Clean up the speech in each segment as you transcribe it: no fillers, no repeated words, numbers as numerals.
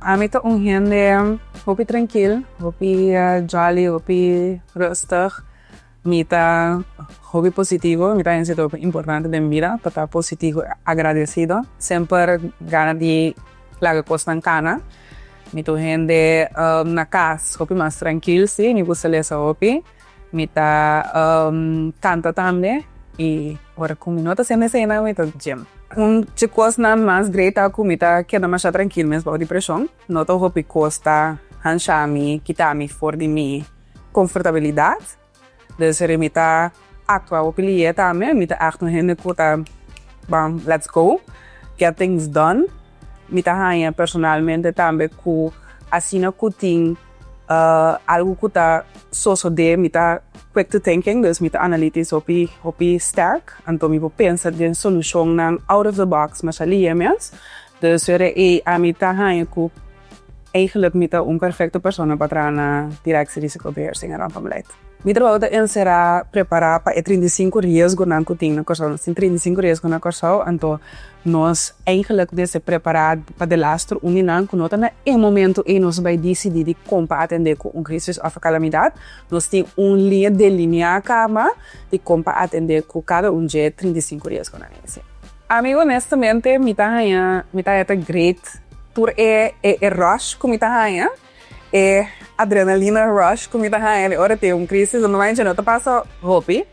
Ami ta un hende hopi trankil, hopi jolly, hopi rustig. Mi ta hopi positivo, mi ta hende ta hopi importante den bida pa ta positivo i agradesido. Semper gana di laga kosnan kana. Mi ta un hende na kas hopi mas trankil si, mi gusta lesa hopi. Mi ta kanta tambe i ora ku mi no ta hasiendo eseinan mi ta gym. Un dje kosnan mas great ta ku mi ta keda masha trankil mes bou di preshon. No ta hopi kos ta hansha mi, kita mi for di mi komfortabilidat. Dus mi ta aktua hopi lihe tambe. Mi ta ègt un hende ku ta bam let's go, get things done. Mi ta haña personalmente tambe ku asina ku tin algu ku ta sosodé mi ta quick to thinking, dus mi ta analytisch hopi hopi sterk. Anto mi por pensa den solushonnan out of the box masha lihe mes. Dus ei ami ta haña ku eigenlijk mi ta un perfecto persona pa traha na Directie Risicobeheersing en Rampenbeleid. Mi trabou ta enserá prepará pa e 35 riesgonan ku tin na Kòrsou. Nos tin 35 riesgo na Kòrsou, anto nos eigenlijk mester prepará pa delaster un di nan ku no ta na e momento ei nos bai disidí di kon pa atendé ku un krisis òf kalamidat. Nos tin un liña deliniá kaba di kon pa atendé ku kada un dje 35 riesgonan ei. Ami honestamente mi ta haña mi ta haña ta great tur e e rush ku mi ta haña, e adrenalina rush ku mi ta haña di ora tin un krisis. Normalmente no ta pasa hopi,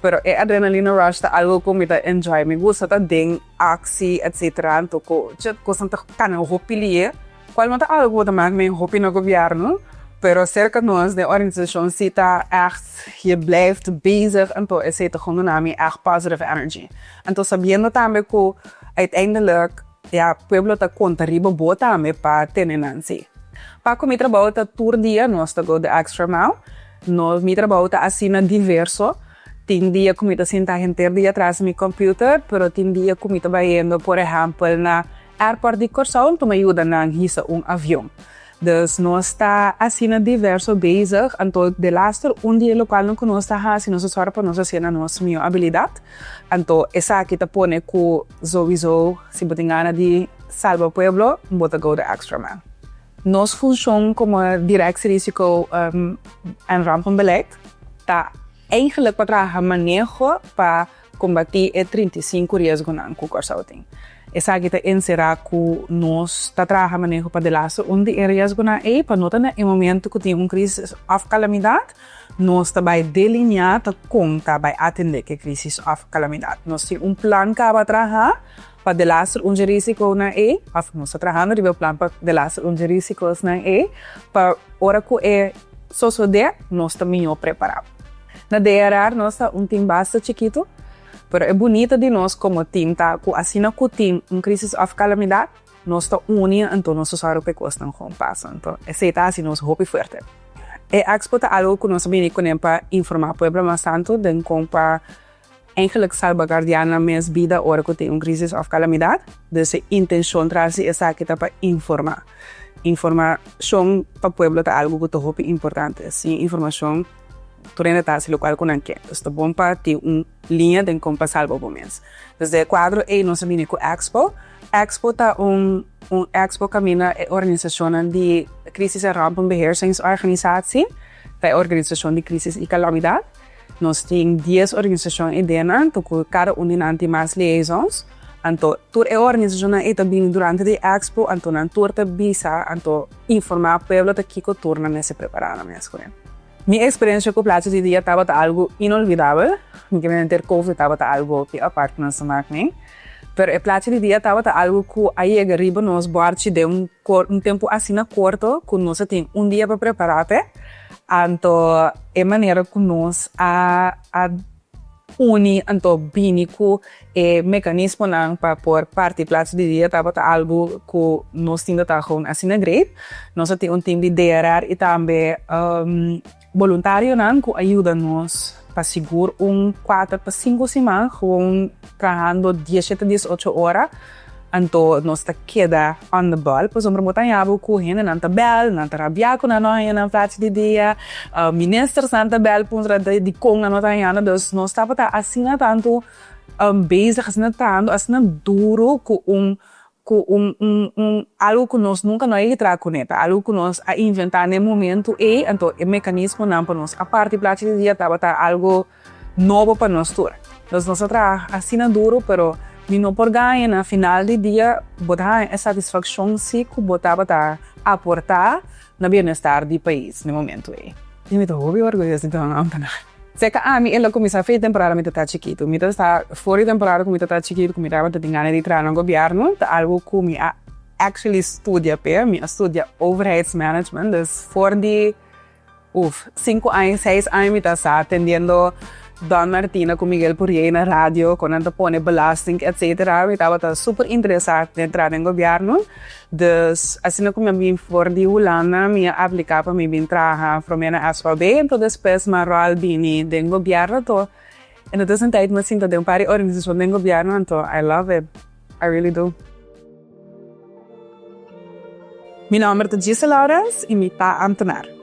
pero e adrenalina rush ta algo ku mi ta enjoy. Mi gusta ta den aksi, etcetera, anto ku kosnan ta kana hopi lihe, kual no ta algo ku bo ta mak men hopi na gobièrnu, pero serka nos den organisashon si ta ègt je blijft bezig, anto esei ta gewoon duna mi ègt positive energy. Anto sabiendo tambe ku uiteindelijk, ya, pueblo ta konta riba bo tambe pa tene nan si. Pa ku mi trabou ta tur dia nos ta go the extra mile. No, mi trabou ta asina diverso. Tin dia ku mi ta sinta henter dia tras di mi computer, pero tin dia ku mi ta bayendo, por ehèmpel, na airport di Kòrsou pa mi yuda nan hisa un avion. Dus nos ta asina diverso bezig, anto delaster un dia lokual ku nos ta hasi, nos ta sòru pa nos hasié na nos mihó abilidat. Anto esaki ta pone ku sowieso si bo tin gana di salba pueblo, bo ta go the extra mile. Nos funshon komo Directie Risico en Rampenbeleid ta eigenlijk pa traha maneho pa kombatí e 35 riesgonan ku Kòrsou tin. Esaki ta enserá ku nos ta traha maneho pa delaster un di e riesgonan ei, pa no ta na e momento ku tin un krisis òf kalamidat, nos ta bai deliniá ta kon ta bai atendé ku e krisis òf kalamidat. Nos tin un plan kaba traha pa delaster un dje risikonan ei, òf nos ta trahando riba e plan pa delaster un dje risikosnan ei, pa ora ku e sosodé nos ta mihó prepará. Na DRR nos ta un tim basta chikitu, pero e bunita di nos komo tim ta ku asina ku tin un krisis òf kalamidat, nos ta uni, anto nos ta sòru pa e kosnan gewoon pasa. Anto esei ta hasi nos hopi fuerte. E expo ta algu ku nos a bini kuné pa informá pueblo mas tantu den kon pa eigenlijk salbaguardiá nan mes bida ora ku tin un krisis òf kalamidat. Dus e intenshon tras di esaki ta pa informá. Informashon pa pueblo ta algu ku ta hopi importante. Sin informashon tur hende ta hasi lokual ku nan ke. Dus ta bon pa tin un liña den kon pa salba bo mes. Dus den e kuadro ei nos a bini ku expo. Expo ta un un expo kaminda e organisashonnan di Crisis en Rampenbeheersingsorganisatie, ta e organisashon di krisis i kalamidat. Nos tin 10 organisashon ei den nan, ku kada un di nan tin mas liaisons. Anto tur e organisashonnan ei ta bini durante di expo, anto nan tur ta bisa, anto informá pueblo ta kiko tur nan mester prepará nan mes kuné. Mi eksperensia ku Plachi di Dia tabata algu inolvidabel. Mi ke menter Covid tabata algu hopi apart ku nos ta mak mi. Pero e Plachi di Dia tabata algu ku a yega riba nos bòrchi den un un tempu asina korto ku nos a tin un dia pa prepará p'e. Anto e manera ku nos a a uni anto bini ku e mekanismonan pa por parti Plachi di Dia tabata algu ku nos tin ta ta gewoon asina great. Nos a tin un tim di DRR i tambe boluntarionan ku a yuda nos pa sigur un 4 pa 5 siman gewoon trahando 17, 18 ora. Anto nos ta keda on the ball, pasobra bo ta haña bo ku hendenan ta bèl, nan ta rabiá ku nan no haña nan Plachi di Dia, ministersnan ta bèl puntra dikon nan no ta hañando. Dus nos tabata asina tantu bezig, asina trahando asina duru ku un. Ku un un un algu ku nos nunka no a yega traha kuné, ta algu ku nos a inventá na e momentu ei, anto e mekanismonan pa nos a parti plachi di dia tabata algu nobo pa nos tur. Dus nos a traha asina duru, pero mi no por gaña na final di dia bo ta haña e satisfakshon si ku bo tabata aportá na bienestar di pais na e momentu ei. I mi ta hopi orguyoso di ta un ámtenar. Seka ami el a kuminsá fe temporada mi ta ta chikitu. Mi ta sa for di temporada ku mi ta ta chikitu ku mi tabata tin gana di traha na gobièrnu ta algu ku mi a actually studia p'e. Mi a studia overheidsmanagement dus for di uf sinku aña seis aña mi ta sa atendiendo Don Martina ku Miguel Pourier na radio kon nan ta pone belasting etcetera. Mi tabata super interesá den traha den gobièrnu. Dus asina ku mi a bin for di Hulanda mi a apliká pa mi bin traha promé na SVB enton despues mi a ròl bini den gobièrnu to. En intussen tijd mi a sinta den un par di organisashon den gobièrnu anto I love it, I really do. Mi nòmber ta Gisela Laurens i mi ta ámtenar.